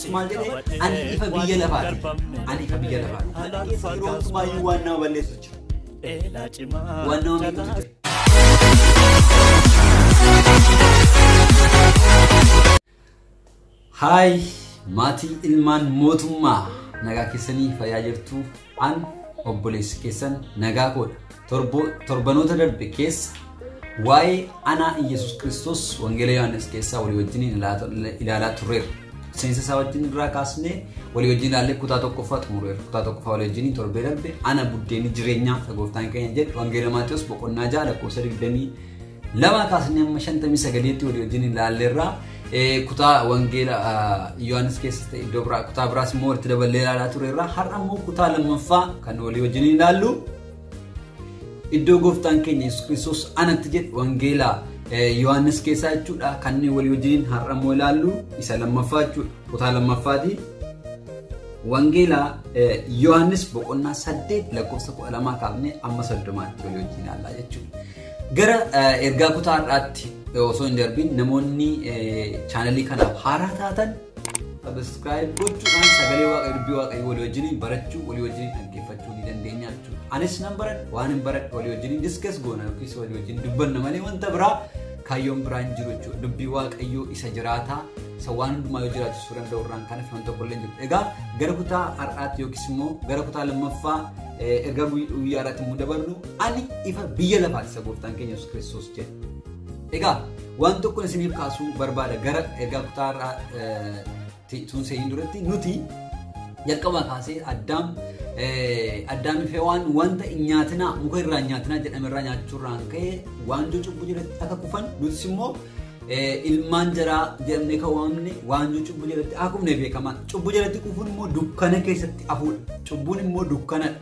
Kiristoos maal jedhee? Ani ifa biyya lafaati. Ani ifa biyya lafaati. Kana keessa yeroo hundumaa waan nama balleessu jira. Waan nama miidhutu jira. Haay maatii ilmaan mootummaa, nagaa keessanii, fayyaa jirtu? An obboleessi keessan nagaa koodha. Torbanoota darbe keessa waa'ee anaa Iyyasuus Kiristoos Wangeela Yohaannis keessaa walii wajjin ilaalaa turreerra. Seensa isaa wajjin irraa kaasnee walii wajjin ilaallee kutaa tokkoffaa xumureerra. Kutaa tokkoffaa walii wajjin torbee darbe ana buddeenni jireenyaa isa gooftaan keenya jedhe Wangeela Maatiyus boqonnaa 6 lakkoofsa 22 kaasnee amma 59tti walii wajjin ilaalleerra. Kutaa Wangeela Yohaannis keessa ta'e iddoo biraa kutaa biraas immoo walitti daballee ilaalaa turreerra. Har'a immoo kutaa lammaffaa kan walii wajjin ilaallu iddoo gooftaan keenya Yesuus Kiristoos anatti jedhe Wangeela Yohaannis keessaa jechuudha. Kan inni walii wajjin har'a immoo ilaallu isa lammaffaa jechuudha. Kutaa lammaffaati. Wangeela Yohaannis boqonnaa 8 lakkoofsa 12 kaafnee amma 30tti walii wajjin ilaallaa jechuudha. Gara ergaa kutaa har'aatti osoo hin darbiin namoonni chaanalii kanaaf haaraa taatan subscribe gochuudhaan sagalee Waaqayyoo, dubbii Waaqayyoo walii wajjin barachuu, walii wajjin dhaggeeffachuu ni dandeenya jechuudha. Anis nan baradha, waan hin baradhe walii wajjin discuss goona yookiis walii wajjin dubbanna malee wanta biraa kaayyoon biraa hin jiru jechuudha. Dubbii Waaqayyoo isa jiraataa isa waan hundumaa yoo jiraachisuu danda'u irraan kanaaf wanta tokko illee hin jiru. Egaa gara kutaa har'aatti yookiis immoo gara kutaa lammaffaa ergaa guyyaa har'aatti immoo dabarru, ani ifa biyya lafaati isa gooftaan keenya Yesuus Kiristoos jedhe. Egaa waan tokko isiniif kaasuu barbaada gara ergaa kutaa har'aa tun seenin duratti. Nuti jalqabaa kaasee Addaam fi Hewaan wanta hin nyaatinaa, muka irraa hin nyaatinaa jedhame irraa nyaachuu irraan ka'e waanjoo cubbuu jalatti akka kufan, nutis immoo ilmaan jaraa jedhamnee kan waamne waanjoo cubbuu jalatti akka kufne beekamaa. Cubbuu jalatti kufuun immoo dukkana keessatti hafuudha. Cubbuun immoo dukkanadha.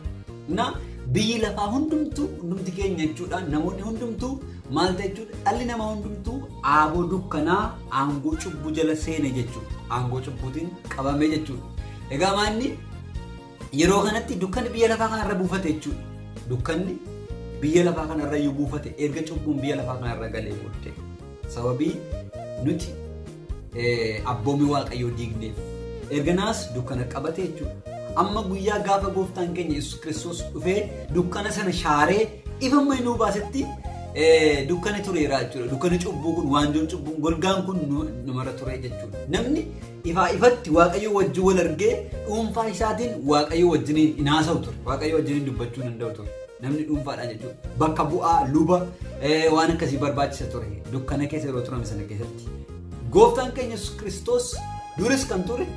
Na biyyi lafaa hundumtuu, hundumti keenya jechuudha, namoonni hundumtuu maal ta'e jechuudha? Dhalli namaa hundumtuu aaboo dukkanaa, aangoo cubbuu jala seene jechuudha. Aangoo cubbuutiin qabame jechuudha. Egaa maanni yeroo kanatti dukkanni biyya lafaa kanarra buufate jechuudha. Dukkanni biyya lafaa kanarra yoo buufate erga cubbuun biyya lafaa kanarra galee booddee, sababii nuti abboomii Waaqayyoo diigneef, erganaas dukkana qabate jechuudha. Amma guyyaa gaafa gooftaan keenya Yesuus Kiristoos dhufee dukkana sana shaaree ifa nuu baasetti dukkana tureera jechuudha. Dukkana cubbuu kun, waanjoon cubbuun, golgaan kun numarra ture jechuudha. Namni ifaa ifatti Waaqayyo wajjin wal argee dhuunfaa isaatiin Waaqayyo wajjin hin haasa'u ture. Waaqayyo wajjin dubbachuu hin danda'u ture. Namni dhuunfaadhaan jechuudha. Bakka bu'aa, luba, waan akkasii barbaachisa ture. Dukkana keessa yeroo turame sana keessatti. Gooftaan keenya Yesuus Kiristoos duris kan ture,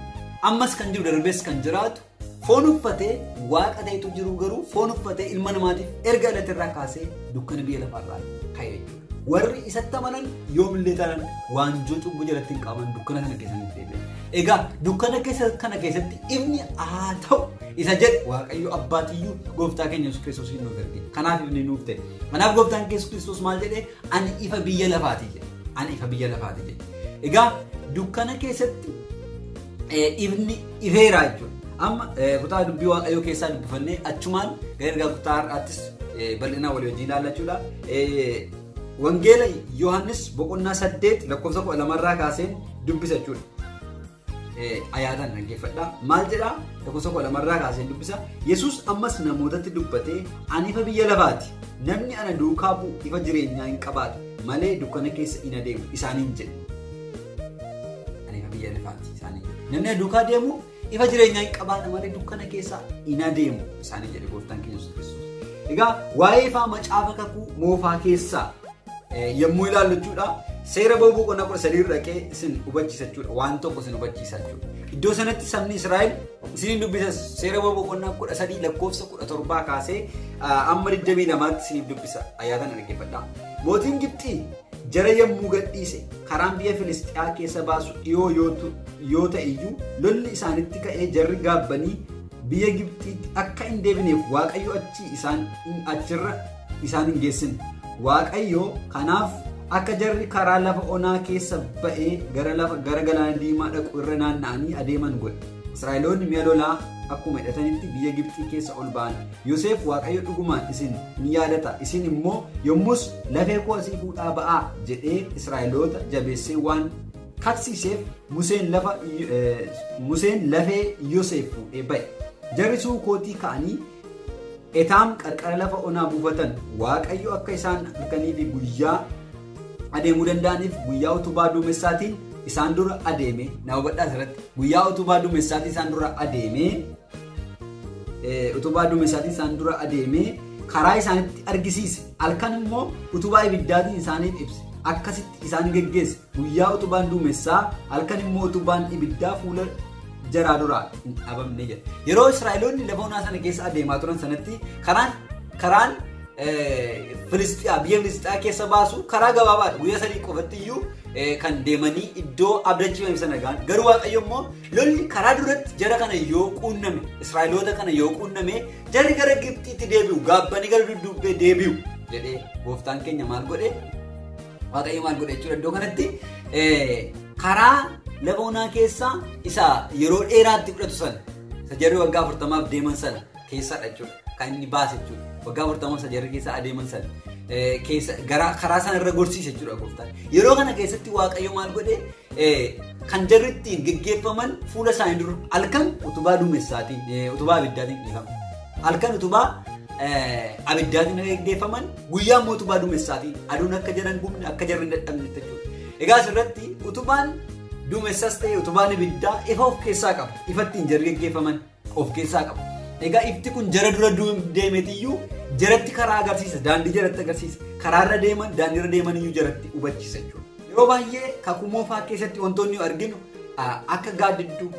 ammas kan jiru, darbees kan jiraatu, foon uffatee Waaqa ta'etu jiru garuu foon uffatee ilma namaatiif erga dhalate irraa kaasee dukkana biyya lafaarraa ka'e jechuudha. Warri isatti amanan yoomillee taanaan waanjoo cubbuu jalatti hin qabaman, dukkana sana keessatti deebi'an. Egaa dukkana keessa kana keessatti ifni haa ta'u isa jedhe Waaqayyo abbaatiyyuu gooftaa keenya Yesuus Kiristoos nuuf erge. Kanaaf ifni nuuf ta'e. Kanaaf gooftaan keenya Yesuus Kiristoos maal jedhee? Ani ifa biyya lafaati jedhe. Ani ifa biyya lafaati jedhe. Egaa dukkana keessatti ifni ifeera jechuudha. Amma kutaa dubbii Waaqayyoo keessaa dubbifannee achumaan gara ergaa kutaa har'aattis bal'inaan walii wajjin ilaalla jechuudha. Wangeela Yohaannis boqonnaa 8 lakkoofsa 12 irraa kaaseen dubbisa jechuudha. Ayaataan dhaggeeffadhaa. Maal jedhaa? Lakkoofsa 12 irraa kaaseen dubbisa. Yesuus ammas namootatti dubbatee, ani ifa biyya lafaati. Namni ana duukaa bu'u ifa jireenyaa hin qabaatu malee dukkana keessa hin adeemu isaaniin jedhe. Ani ifa biyya lafaati isaaniin jedhe. Namni ana duukaa deemu ifa jireenyaa hin qabaata malee dukkana keessa hin adeemu isaaniin jedhe gooftaan keenya Yesuus Kiristoos. Egaa waa'ee ifaa macaafa kakuu moofaa keessaa yommuu ilaallu jechuudha. Seera ba'uu boqonnaa 13 irra dhaqee isin hubachiisa jechuudha. Waan tokko isin hubachiisa jechuudha. Iddoo sanatti sabni Israa'el isiniin dubbisa, seera ba'uu boqonnaa 13 lakkoofsa 17 kaasee amma 22tti isiniif dubbisa. Ayyaatan dhaggeeffadhaa. Mootiin Gibxii jara yommuu gadhiise karaan biyya Filistiyaa keessa baasu dhiyoo yoo ta'e iyyuu lolli isaanitti ka'ee jarri gaabbanii biyya Gibxiitti akka hin deebineef Waaqayyo achi isaan achirra isaan hin geessine. Waaqayyo kanaaf akka jarri karaa lafa onaa keessa ba'ee gara lafa gara galaana diimaa dhaqu irra naanna'anii adeeman godhe. Israa'eloonni mi'a lolaa akkuma hidhatanitti biyya Gibxii keessa ol ba'an. Yoseef, Waaqayyo dhugumaan isin ni yaadata, isin immoo yommus lafee koo asii fuudhaa ba'aa jedhee Israa'eloota jabeessee waan kaksiiseef Museen lafee Yoseef fuudhee ba'e. Jarri Sukootii ka'anii Etaam qarqara lafa onaa buufatan. Waaqayyo akka isaan halkanii fi guyyaa adeemuu danda'aniif guyyaa utubaa duumessaatiin isaan dura adeeme. Na hubadhaa asirratti. Guyyaa utubaa duumessaatiin isaan dura adeeme. Utubaa duumessaatiin isaan dura adeeme karaa isaanitti argisiise. Halkan immoo utubaa ibiddaatiin isaaniif ibse. Akkasitti isaan geggeesse. Guyyaa utubaan duumessaa, halkan immoo utubaan ibiddaa fuula jaraa duraa hin dhabamne jedha. Yeroo Israa'eloonni lafa onaa sana keessa adeemaa turan sanatti karaan Filisxiyaa biyya Filisxiyaa keessa baasu karaa gabaabaadha. Guyyaa 3 qofatti iyyuu kan deemanii iddoo abdachiifame sana gahan. Garuu Waaqayyo immoo lolli karaa duratti jara kana yoo quunname, Israa'eloota kana yoo quunname, jarri gara Gibxiitti deebi'u, gaabbanii gara dudduubbee deebi'u jedhee gooftaan keenya maal godhe? Waaqayyo maal godhe jechuudha iddoo kanatti karaa lafa onaa keessaa isa yeroo dheeraatti fudhatu sana, isa jarri waggaa 40 deeman sana keessadha jechuudha. Kan inni baase jechuudha. Waggaa 40 isa jarri keessa adeeman sana keessa gara karaa sana irra gorsiise jechuudha gooftaan. Yeroo kana keessatti Waaqayyo maal godhe? Kan jarri ittiin geggeeffaman fuula isaanii dura halkan utubaa duumessaatiin, utubaa abiddaatiin dhiifama. Halkan utubaa abiddaatiin geggeeffaman, guyyaa immoo utubaa duumessaatiin aduun akka jaran gubne, akka jarri hin dadhabne jechuudha. Egaa asirratti utubaan duumessas ta'e utubaan ibiddaa ifa of keessaa qaba. Ifa ittiin jarri geggeeffaman of keessaa qaba. Egaa ifti kun jara dura deemetiyyuu jaratti karaa agarsiisa, daandii jaratti agarsiisa. Karaarra deeman, daandiirra deeman iyyuu jaratti hubachiisa jechuudha. Yeroo baay'ee kakuu moofaa keessatti wantoonni arginu akka gaaddidduu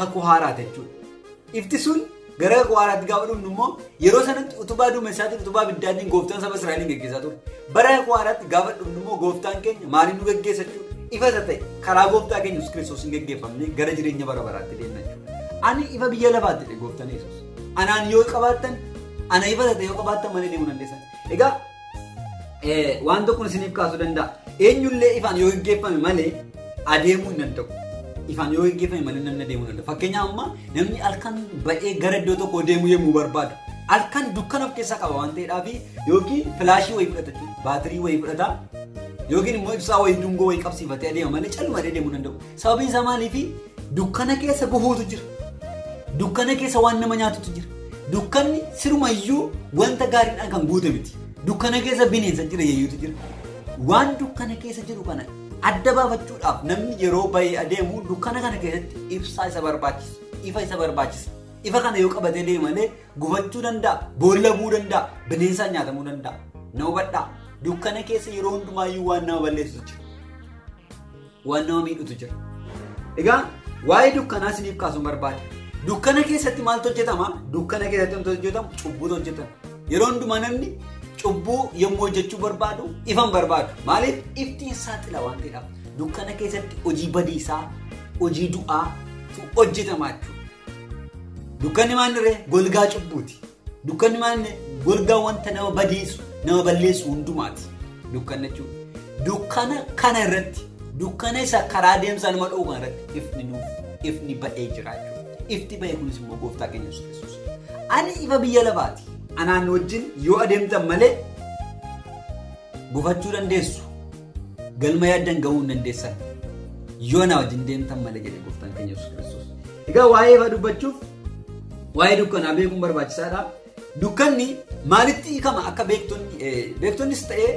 kakuu haaraati jechuudha. Ifti sun gara kakuu haaraatti gaafa dhufnu immoo yeroo sanatti utubaa duumessaatiin, utubaa ibiddaatiin gooftaan saba Israa'eliin geggeessaa ture. Bara kakuu haaraatti gaafa dhufnu immoo gooftaan keenya maaliin nu geggeessa jechuudha? Ifa isa ta'e karaa gooftaa keenya Yesuus Kiristoosiin geggeeffamnee gara jireenya bara baraatti deemna jechuudha. Ani ifa biyya lafaatti jedhe gooftaan Yesuus. Anaan yoo qabaattan, ana ifa ta'e yoo qabaattan malee deemuu dandeessan. Egaa waan tokko isiniif kaasuu danda'a. Eenyullee ifaan yoo geggeeffame malee adeemuu hin danda'u. Ifaan yoo geggeeffame malee namni adeemuu hin danda'u. Fakkeenyaaf amma namni halkan ba'ee gara iddoo tokkoo deemuu yommuu barbaadu, halkan dukkana of keessaa qaba waan ta'eedhaaf yookiin filaashii wayii fudhata jechuudha, baatirii wayii fudhata, yookiin immoo ibsaa wayii dungoo wayii qabsiifatee adeema malee calluma deemuu hin danda'u. Sababiin isaa maaliifi? Dukkana keessa gufuutu jira. Dukkana keessa waan nama nyaatutu jira. Dukkanni sirumayyuu wanta gaariidhaan kan guute miti. Dukkana keessa bineensa jira, yeeyyuutu jira. Waan dukkana keessa jiru kana adda baafachuudhaaf namni yeroo ba'ee adeemu dukkana kana keessatti ibsaa isa barbaachisa. Ifa isa barbaachisa. Ifa kana yoo qabatee deema malee gufachuu danda'a, boolla bu'uu danda'a, bineensaan nyaatamuu danda'a. Na hubadhaa. Dukkana keessa yeroo hundumaayyuu waan nama balleessutu jira. Waan nama miidhutu jira. Egaa waa'ee dukkanaa isiniif kaasuun barbaada. Dukkana keessatti maaltu hojjetama? Dukkana keessatti wantoota hojjetamu cubbuutu hojjetama. Yeroo hundumaa namni cubbuu yommuu hojjechuu barbaadu ifan barbaadu. Maaliif? Iftiin saaxila waan ta'eedhaaf. Dukkana keessatti hojii badiisaa, hojii du'aatu hojjetama jechuudha. Dukkanni maal ree? Golgaa cubbuuti. Dukkanni maal ree? Golgaa wanta nama badiisu, nama balleessu hundumaati. Dukkanni jechuudha. Dukkana kana irratti, dukkana isa karaa deemsaa nama dhowwu kana irratti ifni nuuf, ifni ba'ee jira jechuudha. Ifti ba'e kunis immoo gooftaa keenya Yesuus Kiristoos. Ani ifa biyya lafaati. Anaan wajjin yoo adeemtan malee gufachuu dandeessu. Galma yaaddan gahuu hin dandeessan. Yoo na wajjin deemtan malee jedhe gooftaan keenya Yesuus Kiristoos. Egaa waa'ee ifa dubbachuuf waa'ee dukkanaa beekuun barbaachisaadha. Dukkanni maalitti hiikama akka beektonnis ta'ee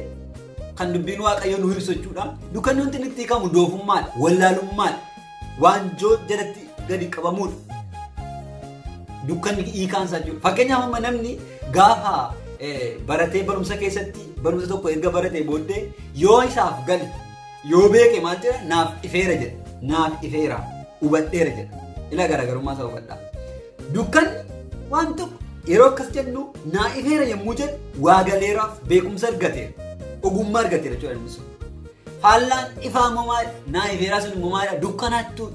kan dubbiin Waaqayyoo nu ibsu jechuudha. Dukkanni wanti inni itti hiikamu doofummaadha, wallaalummaadha, waanjoo jalatti gadi qabamuudha. Dukkanni hiikaan isaa jechuudha. Fakkeenyaaf amma namni gaafa baratee barumsa keessatti barumsa tokko erga baratee booddee yoo isaaf gale yoo beeke maal jedha? Naaf ifeera jedha. Naaf ifeera, hubadheera jedha. Ila garaagarummaa isaa hubadhaa. Dukkanni waan tokko yeroo akkas jennu naa ifeera yommuu jedhu waa galeeraaf beekumsa argateera, ogummaa argateera jechuudha inni sun. Faallaan ifaa immoo maali? Naa ifeeraa sun immoo maalidha? Dukkanaattuu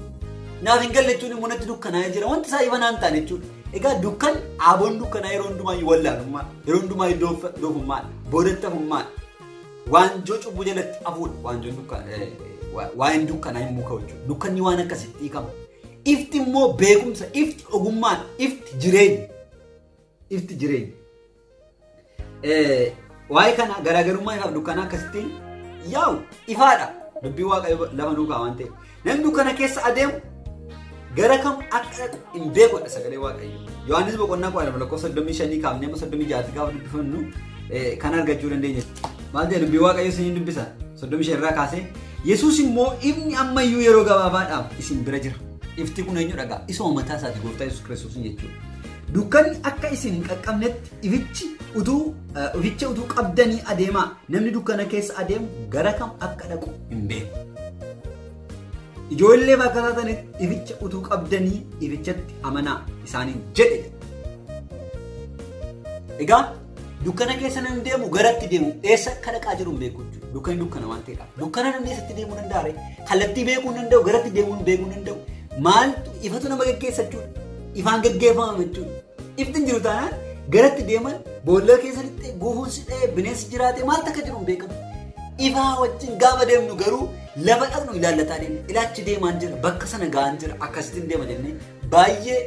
naaf hin galle jechuun immoo natti dukkanaa'ee jira. Wanti isaa ifa naan taane jechuudha. Egaa dukkan aaboon dukkanaa yeroo hundumaa wallaalummaa, yeroo hundumaa doofummaa, boodatti hafummaa, waanjoo cubbuu jalatti hafuudha. Waanjoon waa'een dukkanaa hin muka jechuudha. Dukkanni waan akkasitti hiikama. Ifti immoo beekumsa, ifti ogummaa, ifti jireenya. Ifti jireenya. Waa'ee kana garaagarummaa ifaaf dukkanaa akkasittiin yaa'u ifaadha. Dubbii Waaqayyoo lafa nuu kaa'a waan ta'eef. Namni dukkana keessa adeemu gara kam akka dhaqu hin beekudha sagalee Waaqayyoo. Yohaannis boqonnaa 12 lakkoofsa 35 kaafnee amma 36 gaafa dubbifannu kan argachuu dandeenya. Maal jedha dubbii Waaqayyoo isiniin dubbisa? 35 irraa kaasee Yesuus immoo ifni ammayyuu yeroo gabaabaadhaaf isin bira jira. Ifti kun eenyu dhagaa? Isuma mataa isaati gooftaa Yesuus Kiristoos jechuudha. Dukkanni akka isin hin qaqqabnetti ificha utuu qabdanii adeemaa. Namni dukkana keessa adeemu gara kam akka dhaqu hin beeku. Ijoollee bakka taatanitti ificha utuu qabdanii ifichatti amanaa isaaniin jedhe. Egaa dukkana keessa namni deemu garatti deemu eessa akka dhaqaa jiru hin beeku jechuudha. Dukkanni dukkana waan ta'eedhaaf. Dukkana namni eessatti deemuu danda'a ree? Kallattii beekuu hin danda'u, garatti deemuu beekuu hin danda'u. Maaltu ifatu nama geggeessa jechuudha. Ifaan geggeeffama jechuudha. Ifti hin jiru taanaan garatti deeman boolla keessa lixxee gufuun si dha'ee bineensi jiraate maaltu akka jiru hin beekamu. Ifaa wajjin gaafa deemnu garuu lafa dhaqnu ilaallataa deemna. Ilaachi deemaan jira, bakka sana ga'aan jira, akkasittiin deema jennee baay'ee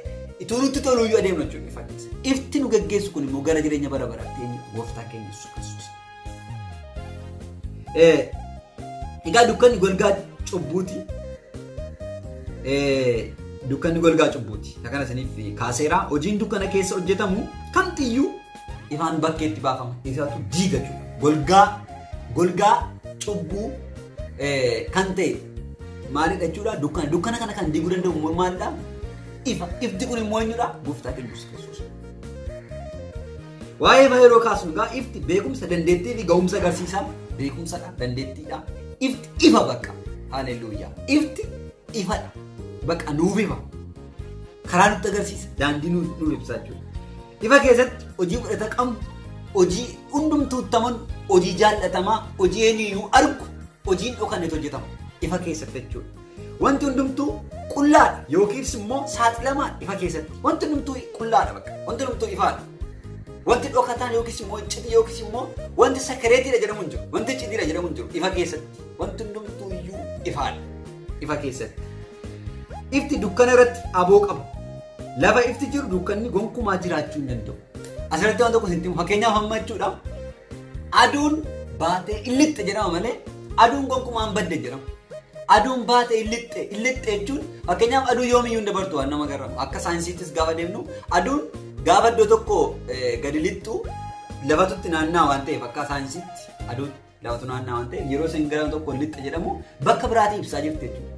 ituu nutti toluyyuu adeemna jechuudha ifa keessa. Ifti nu geggeessu kun immoo gara jireenya bara baraatti eenyu gooftaa keenya Yesuus Kiristoos. Egaa dukkanni golgaa cubbuuti. Dukkanni golgaa cubbuuti. Kana isiniif kaaseera. Hojiin dukkana keessa hojjetamu kamtiyyuu ifaan bakkeetti baafama. Isaatu diiga jechuudha. Golgaa cubbuu kan ta'e maalidha jechuudha? Dukkana. Dukkana kana kan diiguu danda'u immoo maalidha? Ifa. Ifti kun immoo eenyudha? Gooftaa keenya Yesuus Kiristoos. Waa'ee ifa yeroo kaasnu egaa ifti beekumsa, dandeettii fi ga'umsa agarsiisa. Beekumsadha, dandeettiidha. Ifti ifa bakka. Haleluuyaa. Ifti ifadha. Bakka nuuf ifa. Karaa nutti agarsiisa. Daandii nuuf ibsa jechuudha. Ifa keessatti hojii fudhata qabnu, hojii hundumtuu itti hojii jaallatamaa, hojii eenyuyyuu argu, hojiin dhokannetu hojjetama. Ifa keessatti jechuudha. Wanti hundumtuu qullaadha yookiis immoo saaxilamaadha ifa keessatti. Wanti hundumtuu qullaadha bakka. Wanti hundumtuu ifaadha. Wanti dhokataan yookiis immoo iccitii yookiis immoo wanti sakareetiidha jedhamu hin jiru. Wanti iccitiidha jedhamu hin jiru ifa keessatti. Wanti hundumtuu iyyuu ifaadha. Ifa keessatti. Ifti dukkana irratti aboo qaba. Lafa ifti jiru dukkanni gonkumaa jiraachuu hin danda'u. Asirratti waan tokko isinitti himu. Fakkeenyaaf amma jechuudha. Aduun baatee illixxe jedhama malee aduun gonkumaa hin badde jedhama. Aduun baatee illixxe illixxe jechuun fakkeenyaaf aduu yoomiyyuu hin dabartu waan nama garramu. Akka saayinsiittis gaafa deemnu aduun gaafa iddoo tokko gadi lixxu lafatutti naanna'aa waan ta'eef akka saayinsiitti aduun lafatu naanna'aa waan ta'eef yeroo isin gara tokko lixxe jedhamu bakka biraatii ibsaa jirti jechuudha.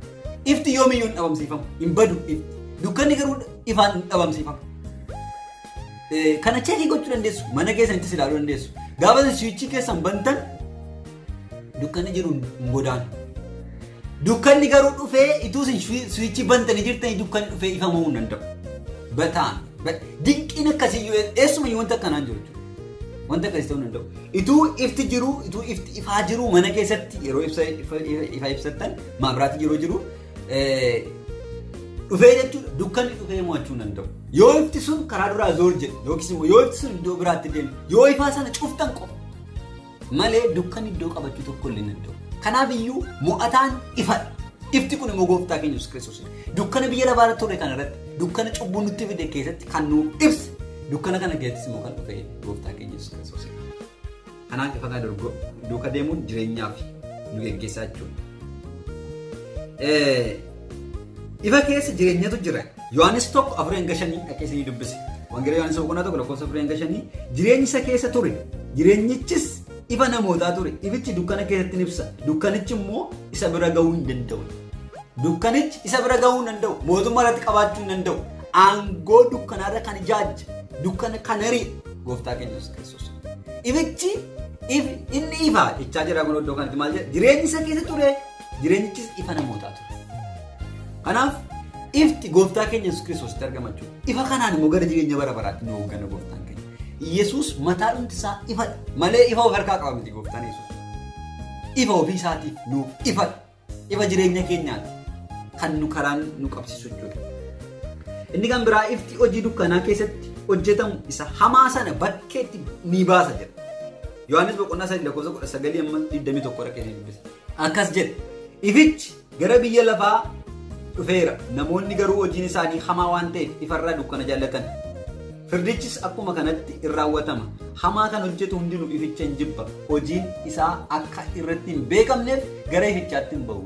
Ifti yoomiyyuu hin dhabamsiifamu, hin badu ifti. Dukkanni garuu ifaan hin dhabamsiifamu. Kana cheekii gochuu dandeessu, mana keessanittis ilaaluu dandeessu. Gaafa isin siwiichii keessan bantan dukkanni jiru hin godaanu. Dukkanni garuu dhufee ituu isin siwiichii bantanii jirtanii dukkanni dhufee ifamuu hin danda'u. Bataan. Dinqiin akkasiyyuu eessumayyuu wanta akkanaan jiru jechuudha. Wanta akkasii ta'uu hin danda'u. Ituu ifti jiru, ituu ifti ifaa jiru mana keessatti yeroo ifa ibsattan maabiraatii yeroo jiru dhufee jechuudha dukkanni dhufee mo'achuu hin danda'u. Yoo ifti sun karaa duraa zoor jedhe yookiis immoo yoo ifti sun iddoo biraatti deeme yoo ifaa sana cuftan qofa malee dukkanni iddoo qabachuu tokko illee hin danda'u. Kanaaf iyyuu mo'ataan ifadha. Ifti kun immoo gooftaa keenya Yesuus Kiristoos. Dukkana biyya lafaa ture kana irratti dukkana cubbuu nutti fide keessatti kan nu ibse dukkana kana keessattis immoo kan dhufe gooftaa keenya Yesuus Kiristoos. Kanaaf ifa kana duuka deemuun jireenyaaf nu geggeessaa jechuudha. Ifa keessa jireenyatu jira. Yohaannis 1:4-5 dhaqee isinii dubbise. Wangeela Yohaannis boqonnaa 1 lakkoofsa 4-5 jireenyi isa keessa ture. Jireenyichis ifa namootaa ture. Ifichi dukkana keessatti ni ibsa. Dukkanichi immoo isa bira ga'uu hin danda'u. Dukkanichi isa bira ga'uu hin danda'u. Mootummaa irratti qabaachuu hin danda'u. Aangoo dukkanaarra kan ijaajje, dukkana kan ari'e gooftaa keenya Yesuus Kiristoos. Ifichi inni ifa jechaa jira kun iddoo kanatti maal jedha? Jireenyi isa keessa ture. Jireenyichis ifa namootaa ture. Kanaaf ifti gooftaa keenya Yesuus Kiristoositti argama jechuudha. Ifa kanaan immoo gara jireenya bara baraatti nu hooggana gooftaan keenya. Yesuus mataa dhumti isaa ifadha malee ifa of harkaa qaba miti gooftaan Yesuus. Ifa ofii isaatiif nuuf ifadha. Ifa jireenya keenyaati kan nu karaan nu qabsiisu jechuudha. Inni kan biraa ifti hojii dukkanaa keessatti hojjetamu isa hamaa sana bakkeetti ni baasa jedha. Yohaannis boqonnaa 3 lakkoofsa 19 amma 21 irra keessa dubbisa. Akkas jedha. Ifichi gara biyya lafaa dhufeera. Namoonni garuu hojiin isaanii hamaa waan ta'eef ifarraa dukkana jaallatan. Firdichis akkuma kanatti in raawwatama. Hamaa kan hojjetu hundinuu ificha hin jibba. Hojiin isaa akka irratti hin beekamneef gara ifichaatti hin bahu.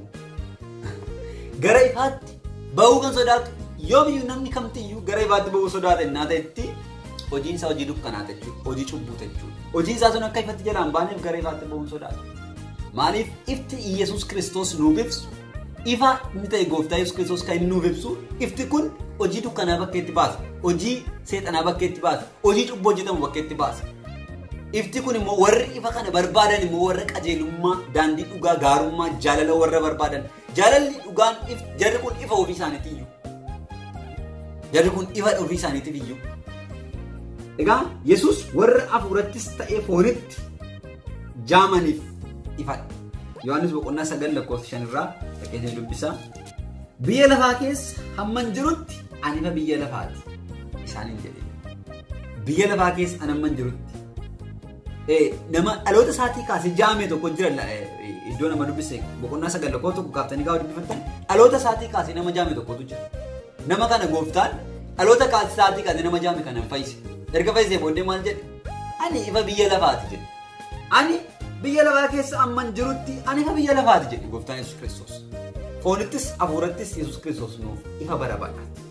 Gara ifaatti bahuu kan sodaatu yoomiyyuu namni kamtiyyuu gara ifaatti bahuu sodaata innaa ta'etti hojiin isaa hojii dukkanaa jechuudha. Hojii cubbuu jechuudha. Hojiin isaa sun akka ifatti jalaan baaneef gara ifaatti bahuun sodaatu. Maaliif ifti Iyyasuus Kiristoos nuuf ibsu ifa inni ta'e gooftaa Yesuus Kiristoos kan inni nuuf ibsu ifti kun hojii dukkanaa bakkeetti baasa. Hojii seexanaa bakkeetti baasa. Hojii cubbuu hojjetamu bakkeetti baasa. Ifti kun immoo warri ifa kana barbaadan immoo warra qajeelummaa, daandii dhugaa, gaarummaa, jaalala warra barbaadan. Jaalalli dhugaan jarri kun ifa ofii isaaniitiif iyyuu. Jarri kun ifa ofii isaaniitiif iyyuu. Egaa Yesuus warra hafuurattis ta'ee foonitti jaamaniif ifadha. Yohaannis boqonnaa 9 lakkoofsa 5 irraa fakkeenya dubbisaa. Biyya lafaa keessa hamman jirutti ani ifa biyya lafaati isaaniin jedhe. Biyya lafaa keessa ani hamman jirutti. Nama dhaloota isaatii kaasee jaame tokko jira iddoo nama dubbise boqonnaa 9 lakkoofsa 1 kaaftanii gaafa dubbifattan dhaloota isaatii kaasee nama jaame tokkotu jira. Nama kana gooftaan dhaloota isaatii kaasee nama jaame kana hin fayyise. Erga fayyisee booddee maal jedhe? Ani ifa biyya lafaati jedhe. Ani biyya lafaa keessa amman jirutti ani ifa biyya lafaati jedhe gooftaan Yesuus Kiristoos. Foonittis hafuurattis Yesuus Kiristoos nuuf ifa bara baraati.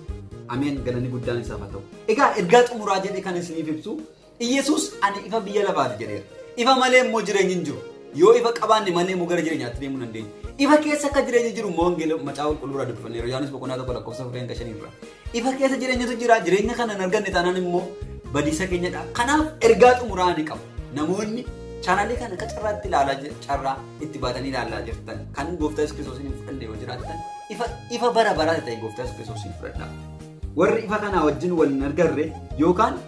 Ameen, galanni guddaan isaaf haa ta'u. Egaa ergaa xumuraa jedhe kan isiniif ibsu Iyyasuus ani ifa biyya lafaati jedheera. Ifa malee immoo jireenyi hin jiru. Yoo ifa qabaanne malee immoo gara jireenyaatti deemuu dandeenya. Ifa keessa akka jireenyi jiru immoo wangeela macaafa qulqulluurraa dubbifanneera. Yohaannis boqonnaa 1 lakkoofsa 4-5 irraa. Ifa keessa jireenyatu jira. Jireenya kana hin arganne taanaan immoo badiisa keenyadha. Kanaaf ergaa xumuraa ani qabu. Namoonni chaanaalii kana akka carraatti ilaalaa carraa itti baatanii ilaalaa jirtan kan gooftaa Yesuus Kiristoos hin fudhanne yoo jiraattan ifa bara baraa ta'e gooftaa Yesuus Kiristoos hin fudhadhaa. Warri ifa kanaa wajjin wal hin argarre yookaan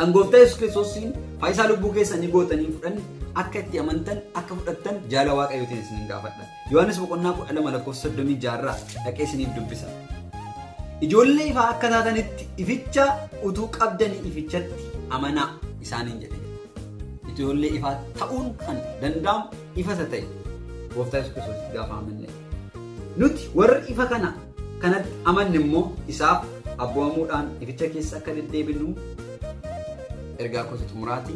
kan gooftaa Yesuus Kiristoosiin faayisaa lubbuu keessanii gootanii fudhanne akka itti amantan akka fudhattan jaala Waaqayyootiin isiniin gaafadha. Yohaannis boqonnaa 12 lakkoofsa 36 irraa dhaqee isiniif dubbisa. Ijoollee ifaa akka taatanitti ificha utuu qabdanii ifichatti amanaa isaaniin jedhe. Ijoollee ifaa ta'uun kan danda'amu ifa isa ta'e gooftaa Yesuus Kiristoositti gaafa amanne. Nuti warri ifa kanatti amanne immoo isaaf abboomamuudhaan ificha keessa akka deddeebinu ergaa gosa xumuraati.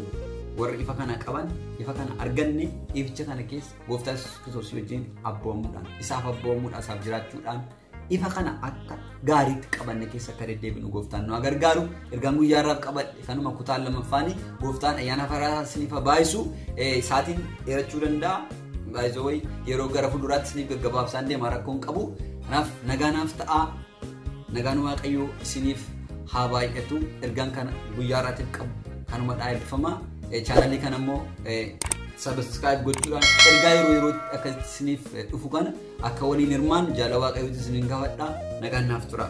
Warri ifa kana qaban, ifa kana arganne, ificha kana keessa gooftaa Yesuus Kiristoos wajjin abboomamuudhaan, isaaf abboomamuudhaan, isaaf jiraachuudhaan ifa kana akka gaariitti qabanne keessa akka deddeebinu gooftaan nu gargaaru. Ergaan guyyaa irraaf qabadhe kanuma kutaan lammaffaanii gooftaan ayyaana faraa isiniif haa baay'isu. Sa'aatiin dheerachuu danda'a. Baay'isoo yeroo gara fuulduraatti isiniif gaggabaabsaan deema rakkoon qabu. Kanaaf nagaanaaf ta'a. Nagaan Waaqayyoo isiniif haa baay'atu. Ergaan kana guyyaa irraatiif qabu kanuma dhaa eebbifama. Chaanalii kana immoo subscribe gochuudhaan ergaa yeroo yerootti akka isiniif dhufu kana akka waliin hirmaannu jaala Waaqayyootti isiniin gaafadha. Nagaan naaf tura.